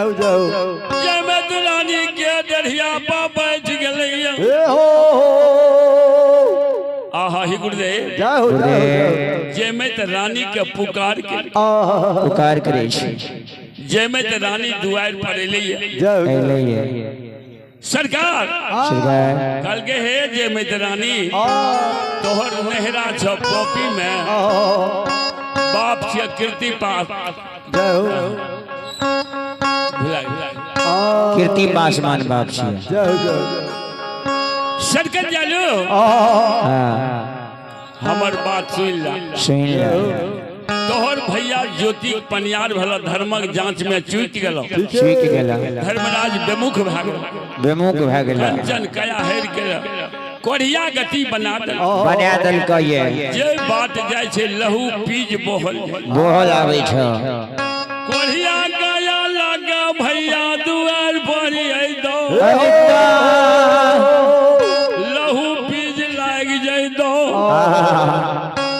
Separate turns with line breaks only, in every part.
जय हो जय हो।
जयमत रानी के दरिया पर बैठ गेलैया।
हे हो।
आहा ही गुरुदेव।
जय हो जय हो।
जयमत रानी के पुकार के
आहा।
पुकार करै छी।
जयमत रानी दुआर पर एलैया।
जय हो।
एलैया।
सरकार।
सरकार।
कहलकै हे जयमत रानी, तोहर नेहरा छ कॉपी में, बाप छियै कीर्ति पास।
जय हो।
भुला।
कीर्ति पासवान बाप छियै।
जय हो जय हो।
सरकत जालू।
हाँ।
हमर बात सुन ला।
सुनि ले।
तोहर भैया ज्योति पनियार भला धर्मक जांच में चूक गेलो।
चूकि गेला।
धर्मराज बेमुख भए गेल।
बेमुख भए गेला।
कंचन कया हेर के कोढ़िया गति बना देल।
बना देलकै ये।
जे बाट जाइ छै लहू पीज बोहल जाइ।
बोहल आबै छ।
कोढ़िया गया लगा भैया दुआर पर अइ दो, लहू पीज लाग जाइ दो,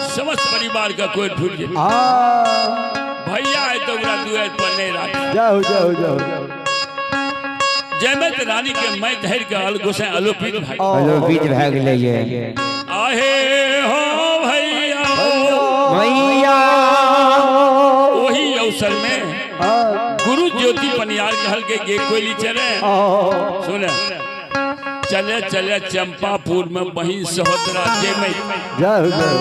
समस्त परिवार का कोई फूट जाइ। भैया है तो ओकरा दुआर पर नहीं राख।
जय हो जय हो जय हो।
जयमत रानी के मैं धरि के अल गोसाई अलोपित भाई।
अलोपित भए गेलै ये।
आहे हो भैया।
भैया।
वही अवसर में गुरु ज्योति पनियार कहल के गे कोयली चले, सुने चले चले चंपापुर में बहिन सहोदरा जयमत।
जय हो जय हो।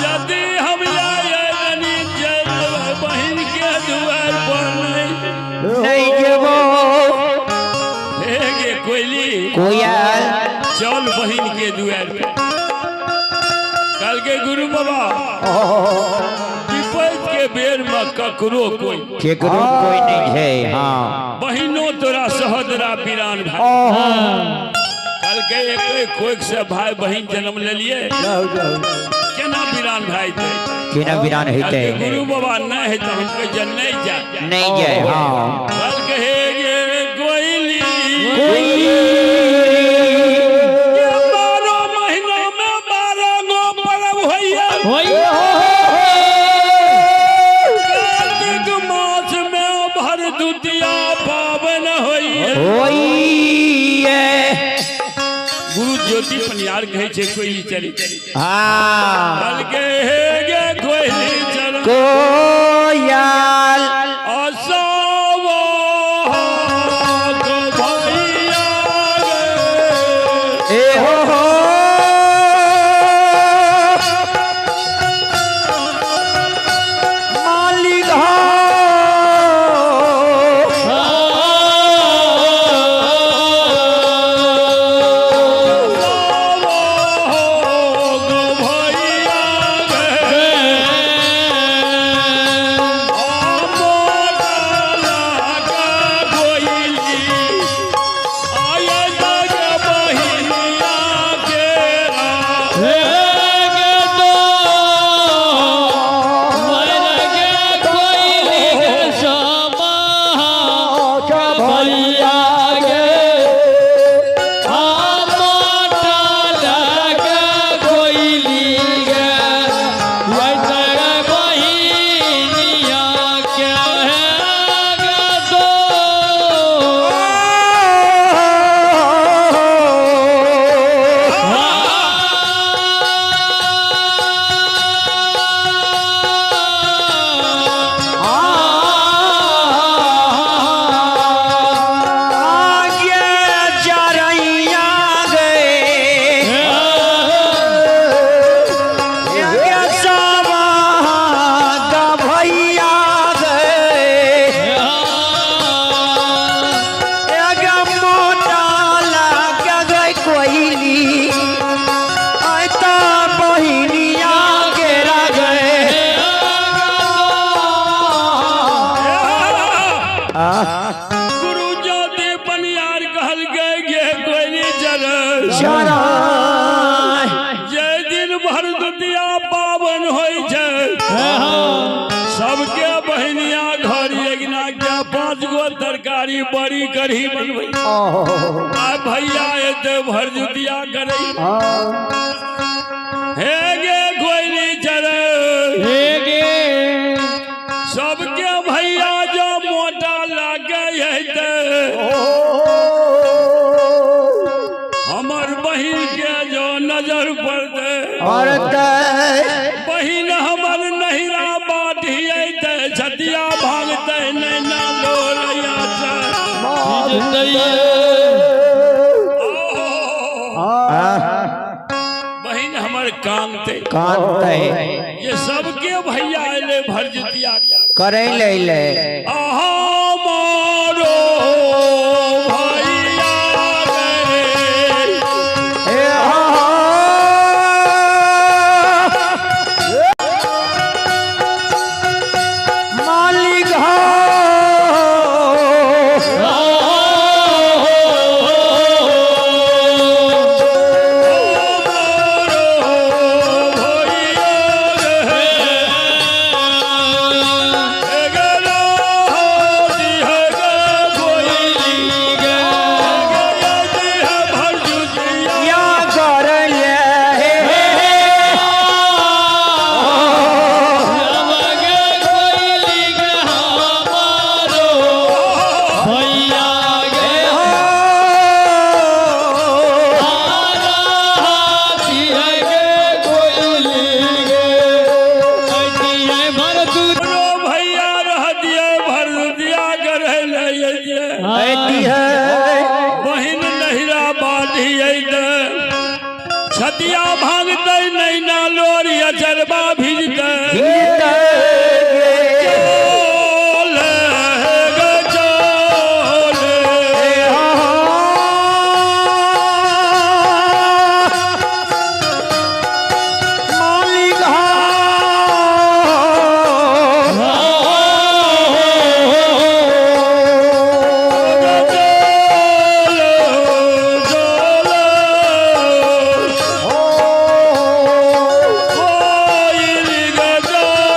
यदि हम आए रानी जय बहिन के दुआर पर नहीं
नहीं जेबो।
हे गे कोयली।
कोयल।
चल बहिन के दुआर पे। कल के गुरु बाबा विपत के बेर में ककरो कोई
केकरो कोई नहीं है। हाँ।
बहिनो तोरा सहोदरा वीरान भाई। कल के एक कोई से भाई बहिन जन्म ले लिए,
जय हो जय हो।
केना वीरान भाई थे?
केना वीरान
कल
हेतै?
के गुरु बाबा नहीं है तो हमके जन नहीं जाए।
नहीं जाए। हाँ।
कल के हे गे कोयली, ये 12 महीना में 12 गो पर्व होइया। कार्तिक मास में भरदुतिया पावन होइया।
होइए।
गुरु ज्योति पनियार कहै छै कोयली चली।
हाँ।
कल के हे गे कोयली चल।
कोयल।
असवा भैया गे।
ए हो हो। मालिक हो। आगे चरैया गए। आगे सवा का भैया गए। आगे मोटा लग गई कोयली, आय ता बहिनिया गेरा गए।
गुरु ज्योति पनियार कहल गए गे कोयली चल।
चराय।
जे दिन भरदुतिया पावन होइ छै, सबके बहिनिया घर अगिना के 5 गो तरकारी बड़ी कढ़ी बनबै। आ भैया एते भरदुतिया करै। हे गे कोयली चल, सबके भैया जो मोटा अयतै, हमर बहिन के जो नजर पड़तै, बहिन हमर नहिरा बाटी अयतै, छतिया भागतै नैना लोरैया। बहिन हमर कानते
कानते
ये सबके भैया अयलै भरजितिया
करै ले ले।
आहा मारो भैया रे।
हे मालिक हो।
मारो भैया रे। हे गलो होती है गे कोयली गे, हे गे है भरजुतिया।
या कर ले।
रो भैया रह दिए भरजुतिया करे ले अइये।
ऐती है।
बहिन नहिरा बाधी अइते, छतिया भांगतै नैना लोरी अचरबा भिजतै। चले गे चले।
मालिक हो।
चले चले। कोइली गे चले।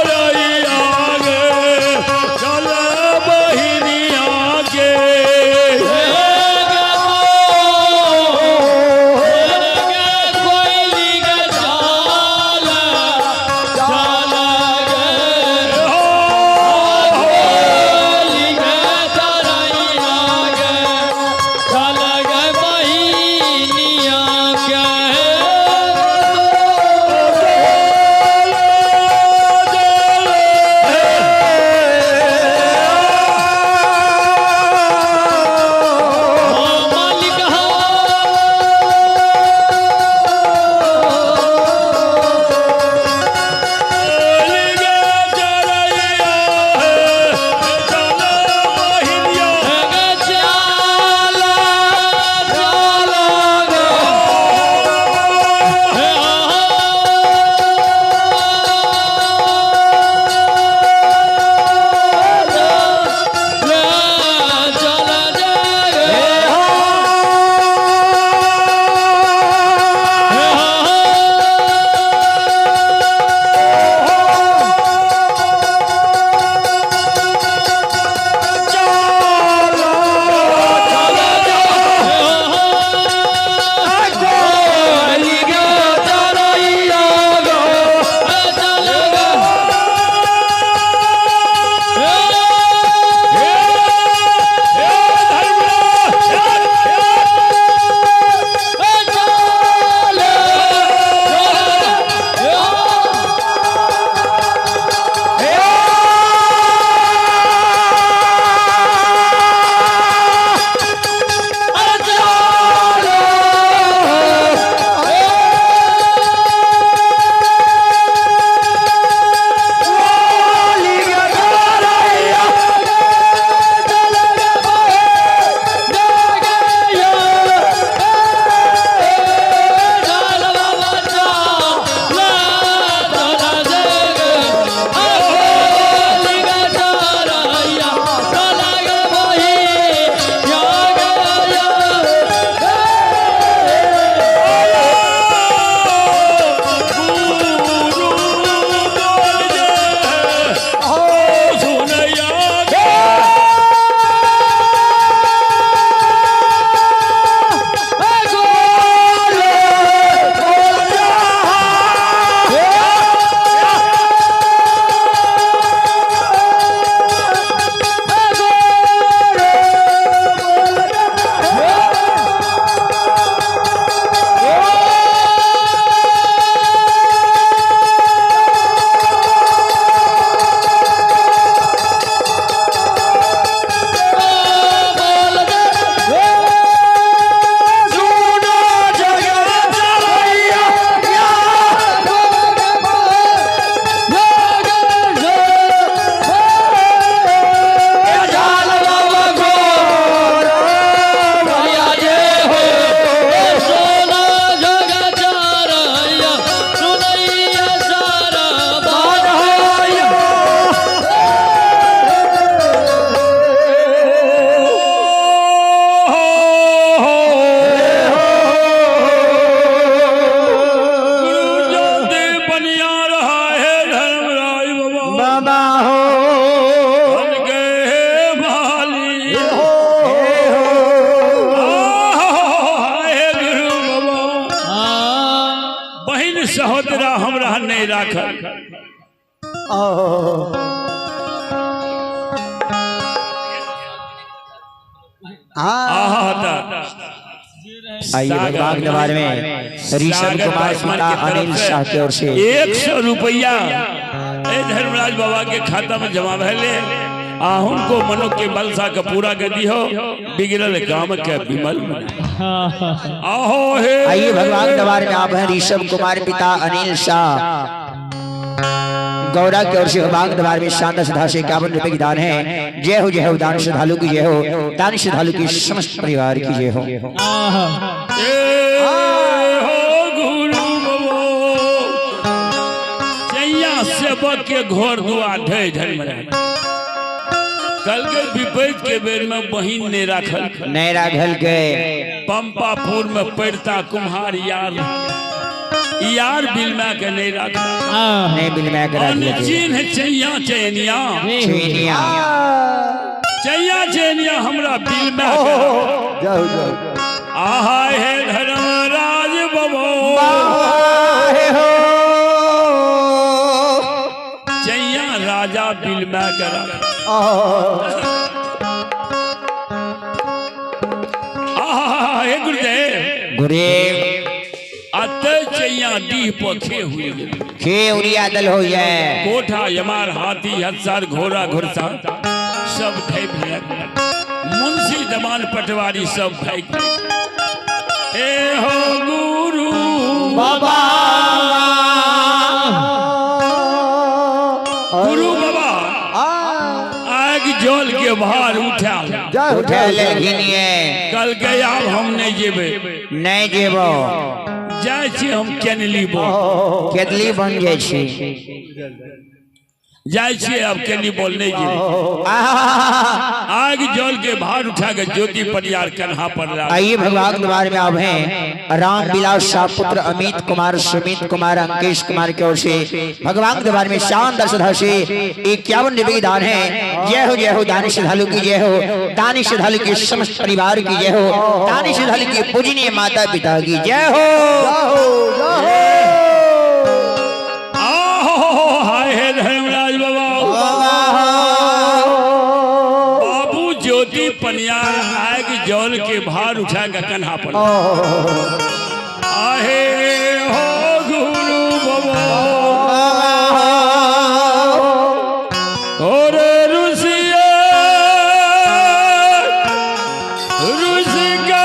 सहोदरा हमरा नहीं राखल।
आइए भगवान के बारे में ऋषभ कुमार पिता अनिल शाह की ओर से
100 रुपया ए धर्मराज बाबा के खाता में जमा भले आहुन को मनो के बलसा के पूरा कर दिहो बिगड़ल काम के विमल आहो हे।
आइए भगवान दरबार में आप हैं ऋषभ कुमार पिता अनिल शाह गौरा की ओर से भगवान दरबार में शानदार श्रद्धा से 51 रुपए की दान है। जय हो जय हो दान श्रद्धालु की जय हो, दान श्रद्धालु की समस्त परिवार की जय हो।
ए हो गुरु बाबा चैया सेवक के घर दुआर ढे धर्मराज कल के विपरीत के बेर में बहिन ने राखल
नहीं राखल के
पंपापुर में पड़ता कुम्हार यार यार बिलमा के नहीं राखल
नहीं बिलमा के राखल
चिन्ह चैया चैनिया
चैनिया
चैया चैनिया हमरा बिलमा के
जाओ जाओ।
आहा हे धर्मराज बाबा
हो
चैया राजा बिलमा के राखल। आहा हे गुरुदेव
गुरुदेव
अत चैया डीह पर खे हुए
खे उड़िया दल हो जाए
कोठा यमार हाथी हत्सार घोड़ा घुड़सा सब ढे भेल मुंशी दमान पटवारी सब भाई ए हो गुरु
बाबा
गुरु बाबा आग जल के भार उठा
जाओ
उठा लेकिन
कल के आब हम नहीं जेबे
नहीं जेबो
जाइ छी हम केनली बोल
केतली बन जाइ छी
जाइ छी अब केनली बोल नहीं जेबे आग जल के भार उठा के ज्योति परियार कन्हा पर ला।
आइए भगवान द्वार में आप हैं राम विलास शाह पुत्र अमित कुमार सुमित कुमार अंकेश कुमार की ओर से भगवान द्वार में शानदार श्रद्धा से 51 रुपये दान है। जय हो दानी श्रद्धालु की जय हो, दानी श्रद्धालु के समस्त परिवार की जय हो, दानी श्रद्धालु की पूजनीय माता पिता की जय हो।
आहो हाय हे धर्मराज बाबा बाबू ज्योति पनियार आग जल के भार उठा के कन्हा पर आहे हो गुरु बाबा और रुसिया रुस का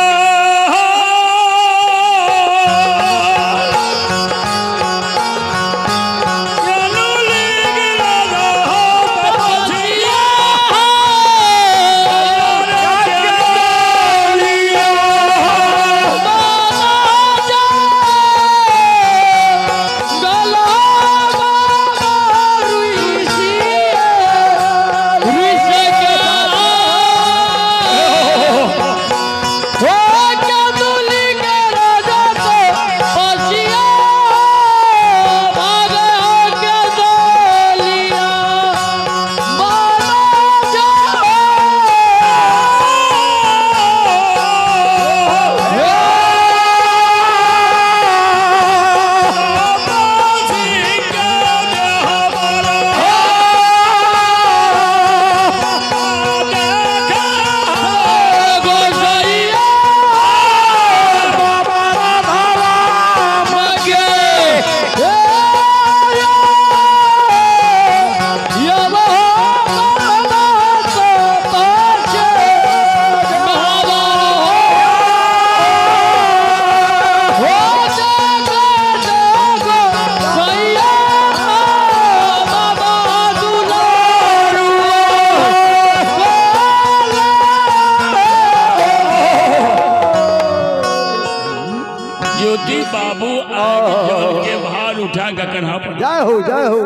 ज्योति बाबू आग जल के भार उठा के कन्हा पर
जय हो जय हो।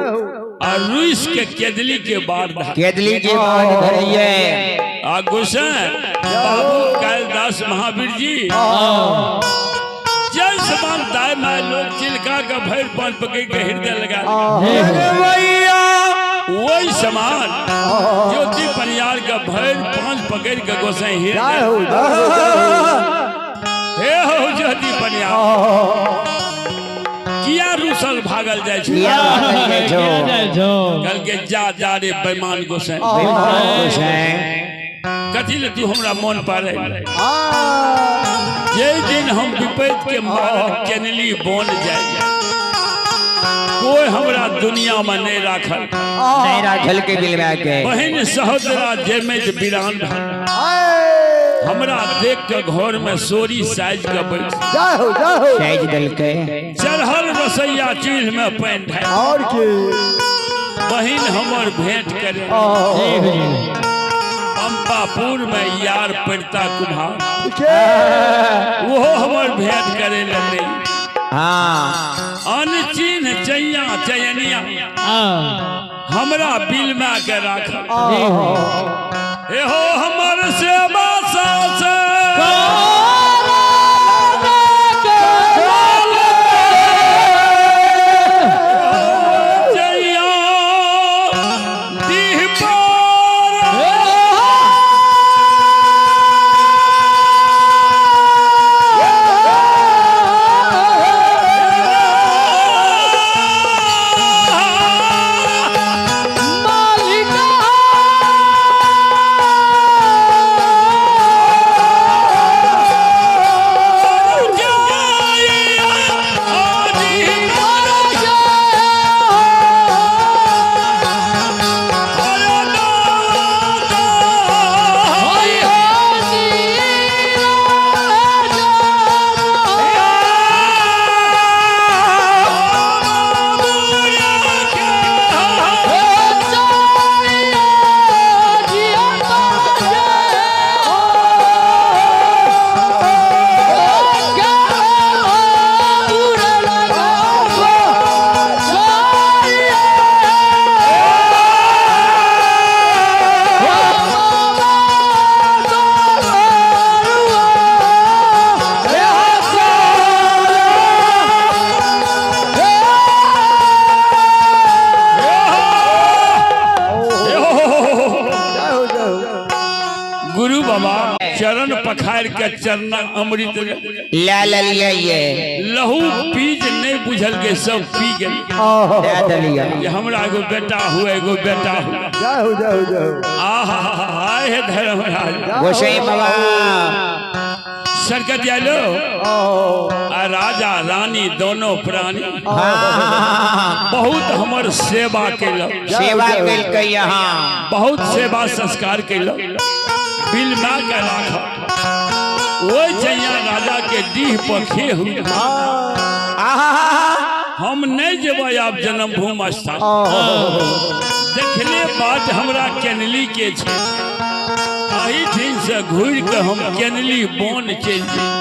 और रुस के केदली के बार धार
केतली के बाद धरिए
आ गोसाई बाबू कालिदास महावीर जी जय समान दाय my लोग चिलका का भैर पान पकड़ के हृदय लगा वही समान ज्योति परियार का भैर पांच पकड़ के गोसाई
जय
हृदय
हो जय हो।
हे हो ज्योति परियार की किया रूसल भागल जाइ छै?
किया भागल जाइ छौ?
किया जाइ छौ?
कहलकै जा जा रे बेईमान गोसाई,
बेईमान गोसाई,
कथी ले तू हमरा मन पारे? जे दिन हम विपैत के मारल केनली बन जाय, कोई हमरा दुनिया में नहीं राखल,
नहीं राखल के बिलवा के।
बहन सहोदरा जेमे जे वीरान भल, हमरा देख के घर में सोरी साइज के बैठ
जय हो जय हो।
साइज देलकै।
चढ़ल रसैया चूल्ह में पानि ढारि
और की
बहन हमर भेंट करे।
जय हो जय हो।
पंपापुर में यार पड़ता कुम्हार,
के
वो हमर भेंट करे ले नहीं।
हाँ
अनचिन्ह चैया चयनिया
हाँ
हमरा बिल में के राख।
जय हो।
हे हो हमर सेवा सास चैया डीह पर
जय हो जय हो।
गुरु बाबा चरण पखार के चरणा अमृत
ला ललिया ये
लहू पीज नहीं बुझल के सब पी गेल।
दे दलिया।
जे हमरा एगो बेटा हुए, एगो बेटा हुए।
जय हो जय हो जय हो।
आहा हाय हे धर्मराज
गोसाई बाबा
सरकत आलो आ राजा रानी दोनों प्राणी
हाँ
बहुत हमर सेवा केलक,
सेवा केलकै यहाँ,
बहुत सेवा संस्कार केलक, बिल मा के राख। ओहि जैया राजा के डीह पर खे हुए
आहा
हम नहीं जेबै आब जन्मभूमि स्थान। देखले बात हमरा केनली के छै, एही ठीन से घुरि के हम केनली बोन चलि जेबै।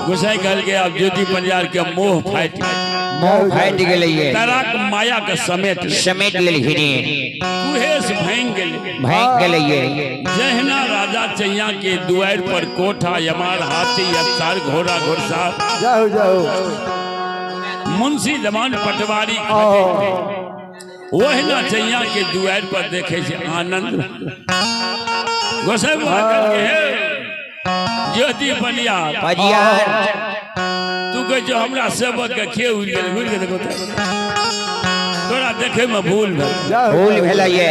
गोसाई कहलकै आब ज्योति पंजार के मोह फाटि गेल,
मोह फाटि गेलै ये,
ताराक माया के समेट ले,
समेट लेलखिन,
कुहेस भांगि गेलै,
भागि गेलै ये।
जहिना राजा चैया के दुआरि पर कोठा यमार हाथी अफसार घोड़ा घोड़सार
जय हो जय हो।
मुंशी जमान पटवारी ओहिना चैया के दुआरि पर देखे छै आनंद। गोसाई बाबा कहलकै हे ज्योति बनियार
पजियार,
तू कहै छौ हमरा सेवक के खे उड़ि गेल, घुरि के देखो तोरा देखे में भूल भेल,
जय हो
भूल भेलै ये।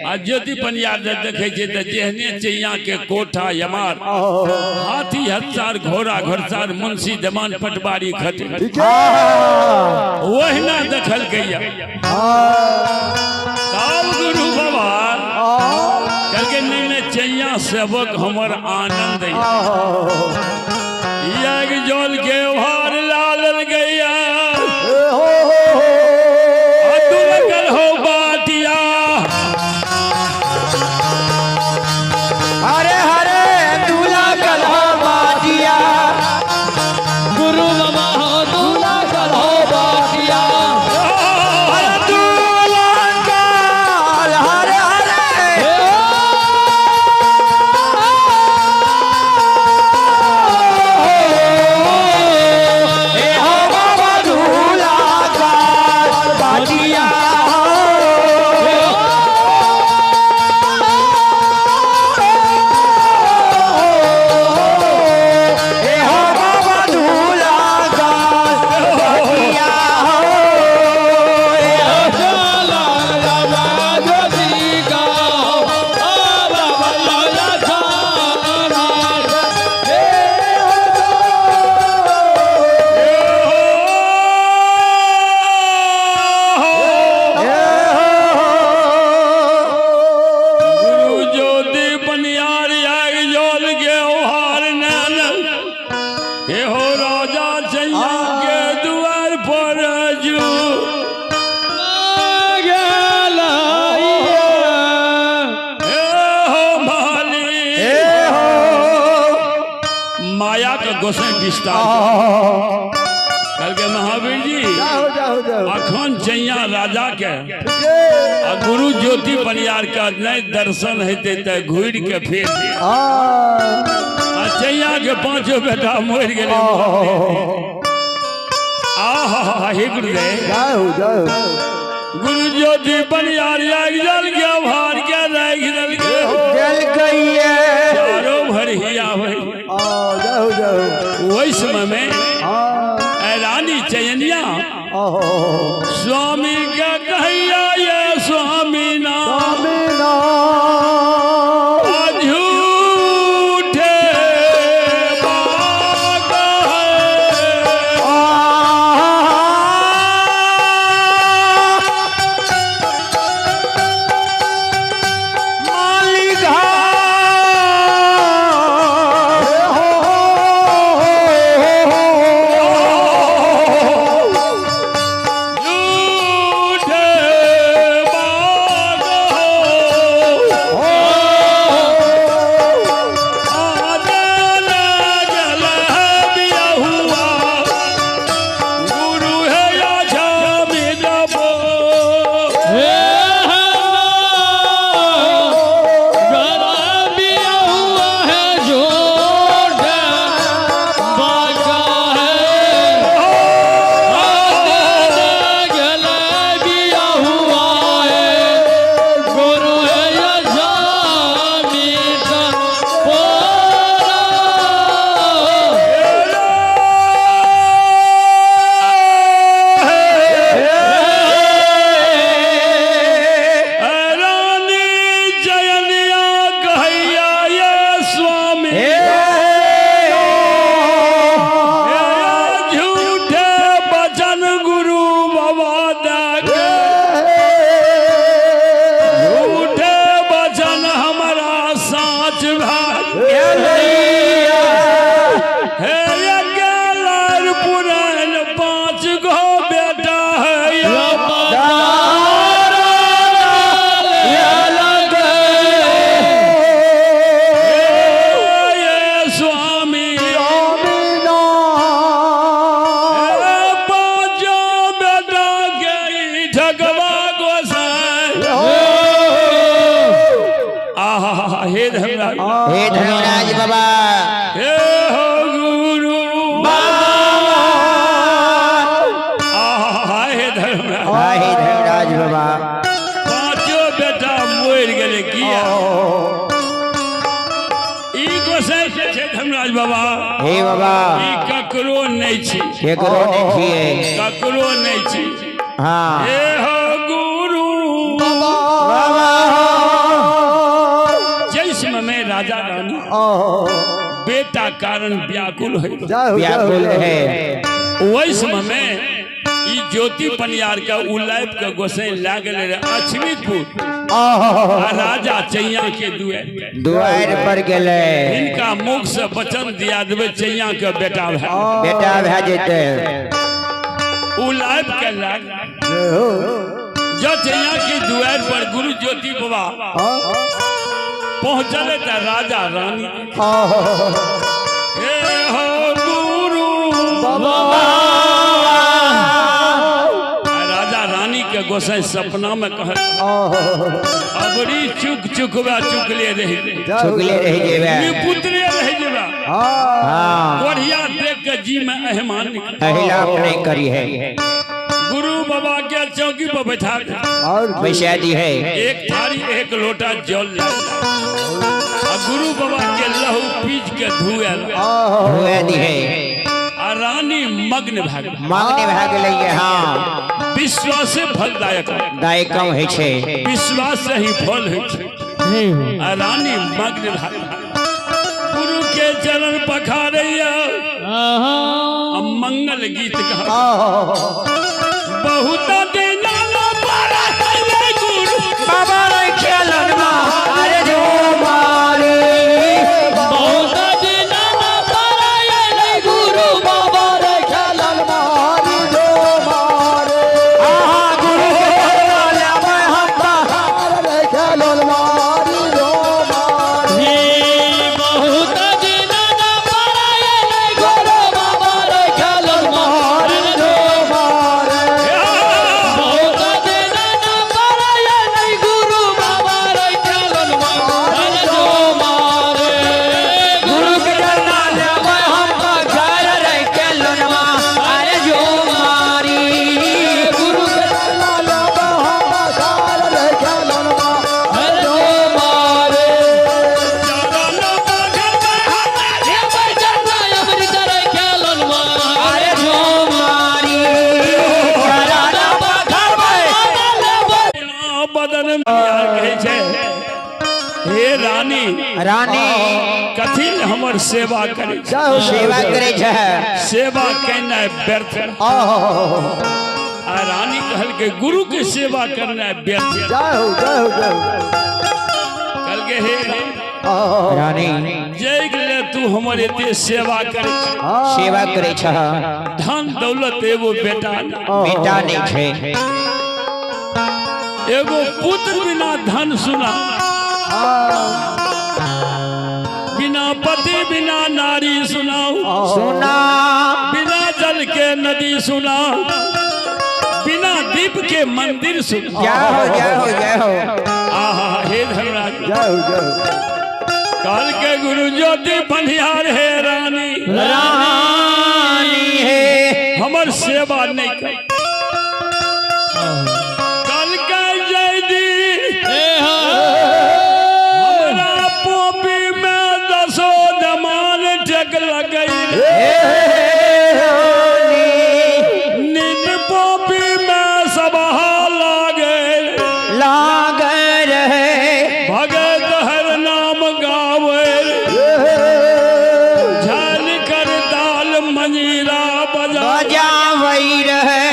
आ ज्योति पनियार जे देखे छै तऽ जेहने चैया के कोठा यमार हाथी हथसार घोड़ा घोड़सार मुंशी जमान पटवारी खटे
ठीक है।
ओहिना देखलकै या। तब गुरु बाबा कहलकै नहीं नहीं चैया सेवक हमर आनंद यज्ञ जल के भार लाल गैया अतुल हो बाटिया।
हरे हरे दूल्हा कल्हो बाटिया,
गुरु बाबा हो दूल्हा कल्हो बाटिया,
हरे दूल्हा कल हरे हरे। हे हो बाबा दूल्हा
हे हो राजा चैया के दुआर पर जू हे हो माली माया के गोसाई विस्तार कल के महावीर जी
जाओ जाओ जाओ
अखन चैया राजा के आ गुरु ज्योति बनियार का नहीं दर्शन हेतै तऽ घुरि के फेर दे। आ चैया के पांचो बेटा मरि गेलै। आहा हे गुरुदेव।
जाओ जाओ।
गुरु ज्योति बनियार आगि जल के भार के राखि देलकै।
जल गई
चारो भर हिया भरि।
जाओ जाओ।
ओहि समय में रानी चैनिया स्वामी के कहिया ये स्वामी ना झूठे बाग है। झूठे बाग हो। आदल जल बिया हुआ। गुरु है या जामी दबो। रानी जयनिया कहैया ये स्वामी झूठे बचन गुरु बाबा दाके झूठे बचन हमारा साँच भाग हे अकेलार पुरान पांच गो बेटा है ये स्वामी पांचो बेटा के ठगवा गोसाई। आहा हे धर्मराज।
हे धर्मराज बाबा।
हे हो गुरु आहा हे धर्मराज।
हाँ, हे धर्मराज बाबा।
पांचो बेटा मरि गेलै किया ई गोसाई के छै धर्मराज बाबा।
हे बाबा।
ई ककरो नहि छी।
केकरो नहीं छिए।
ककरो नहि छी।
हाँ।
हे हो गुरु।
बाबा।
जैसम में राजा रानी बेटा कारण व्याकुल है।
जाओ
व्याकुल है।
वही समय में ई ज्योति पनियार के उलाइब के गोसाई लए गेलै रहे अछमितपुर आ राजा चैया के दुआर
दुआर पर गेले।
हिनका मुख से वचन दिया देबै चैया के बेटा भए
बेटा भए जेते।
उलाइब के लाग जो चैया के दुआर पर गुरु ज्योति बाबा पहुंचले त राजा रानी हे हो गुरु आ राजा रानी के गोसाई सपना में कह अबरी चुक चुकवा चुकले रही
चुगले रह जेबे।
पुत्रे रह जेबा।
हाँ।
बढ़िया देख के जी में अहमान निकल।
अहिलाप नहीं करी है।
गुरु बाबा के चौकी पर बैठा के
और
बैसा दी है।
एक थारी एक लोटा जल ला आ गुरु बाबा के लहू पीज के धुए
हुए दी है।
आ रानी मग्न भए गेल।
मांगने भए गेलै। हाँ।
विश्वास फलदायक
दायकम होइ छै।
विश्वास से ही फल होइ छै। आ रानी मग्न भए गेल। गुरु के चरण पखारैया आ मंगल गीत गा बहुत दिन गुरु
बाबा रे खेलन मारे जो मारे।
बहुत दिन परायल गुरु
रानी
कथी ले हमर सेवा करे छै?
जय हो
सेवा करे छै।
सेवा केनाइ व्यर्थ। आ रानी कहलकै गुरु के सेवा करनाइ व्यर्थ।
जय हो जय हो जय हो।
कहलकै हे
रानी
जैग ले तू हमर एते सेवा करे छै।
सेवा करे छ।
धन दौलत एगो बेटा नहि,
बेटा नहीं छै।
एगो पुत्र बिना धन सुना, बिना पति बिना नारी सुनाऊ,
सुना
बिना जल के नदी सुनाऊ, बिना दीप के मंदिर सुनाऊ।
जय हो जय हो जय हो।
आहा हे धर्मराज।
जय हो जय हो।
काल के गुरु ज्योति पनिहार हे रानी,
रानी हे
हमर सेवा नहीं कर। कल के जय दी हमरा पोपी में दसो जमान टेक लगई, नींद पोपी में सबहा लागे
लाग रहे,
भगत हर नाम गावे, झल कर ताल मंजीरा बजा
बजावई रहे।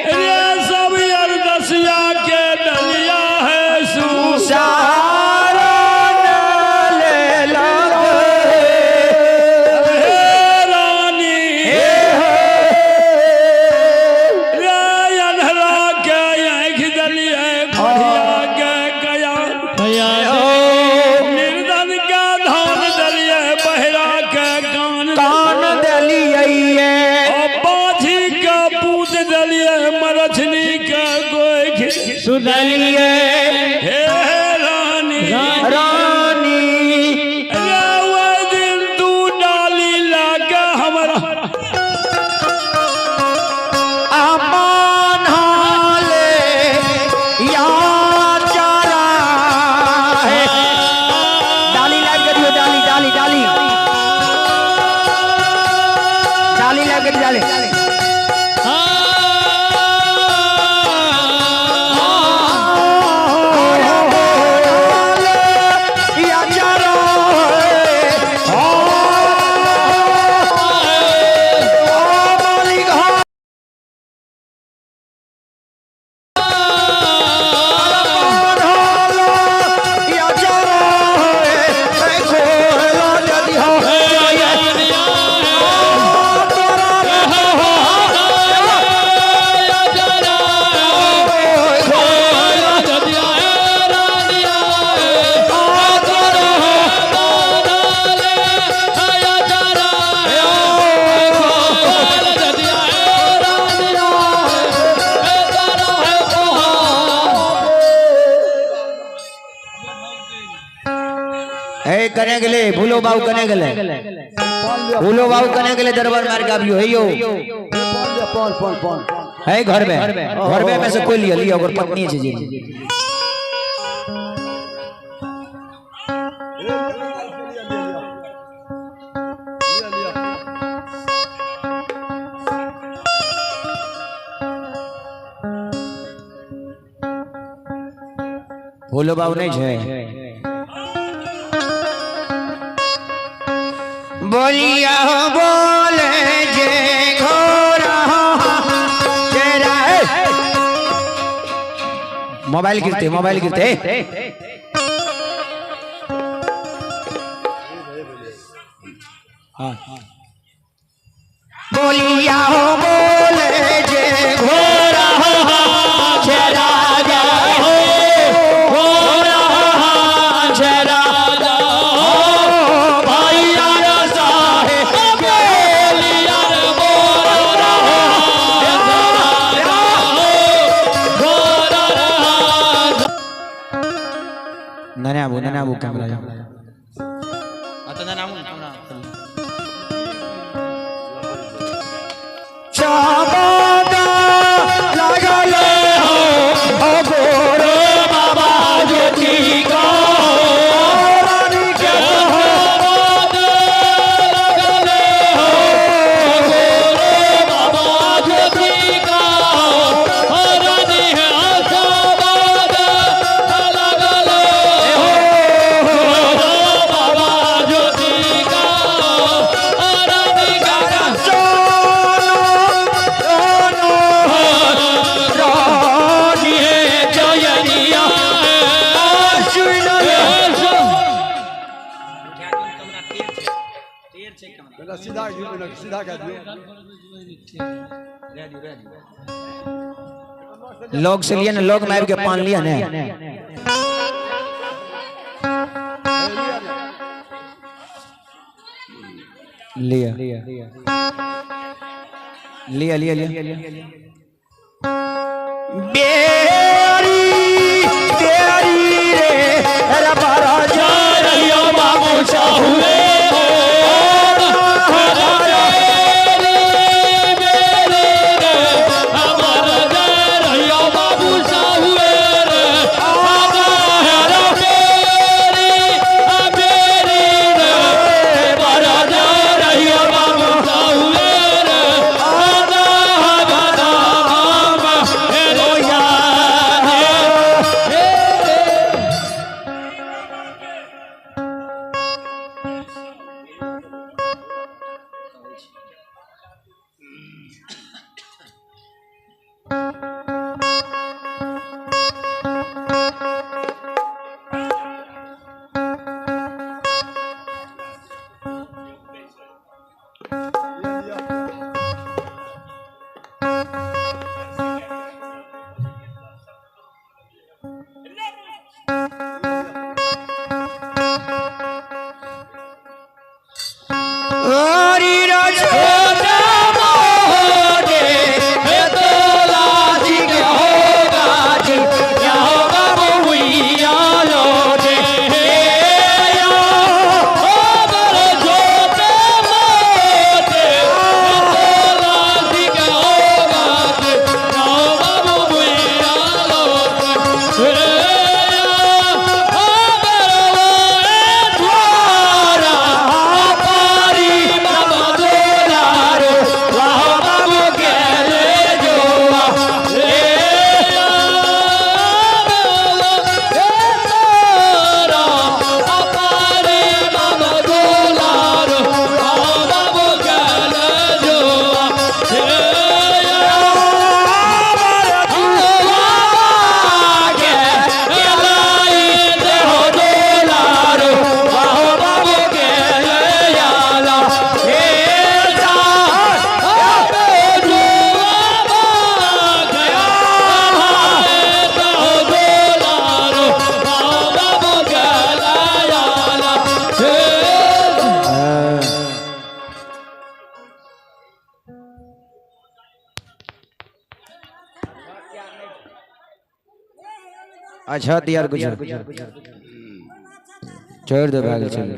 रे सब अरदसिया के डलिया है सूसा
सारा ले लागे।
हे रानी रे अन्हरा के आँख दलिए, बढ़िया के गया निर्धन के धान दलिए, बहरा के कान
कान दलिए,
ओ बाझी के पूत दलिए, मरछनी के गोख
सुनलिए।
हे रानी
रानी
रे ओहि दिन तू डाली लाके हमरा
अमान हाले या चारा है। डाली लाग दियो, डाली डाली डाली डाली लाग दियो, डाली। या चारा है। ओ मालिक हो। हे कने गेले भूलो बाबू, कने गेले भूलो बाबू, कने गेले दरबार मार के आबियो। हे यो
पान पान पान
है घर में, घर में में से कोई लियो लियो, ओकर पत्नी छै जी। भोलो बाबू नहीं छै। बोलिया बोले जे घोरा तेरा। मोबाइल गिरते, मोबाइल गिरते। हाँ बोलिया बोले जे घोरा तेरा हो, घोरा तेरा हो, भैया साहेब बोलिया नने आबू, नने आबू कैमरा। चाबादा लगल हो ओ गोरो बाबा ज्योति का, रानी के हो
बाबा
सीधा सीधा कह दियो।
लोग से लिए ना, लोग में के पान लिया ने। लिया लिया लिया लिया। बेरी बेरी रे रबारा जा
रहियो बाबू चाहू रे
अच्छा दियार कुछ छोड़ दो भाग चल।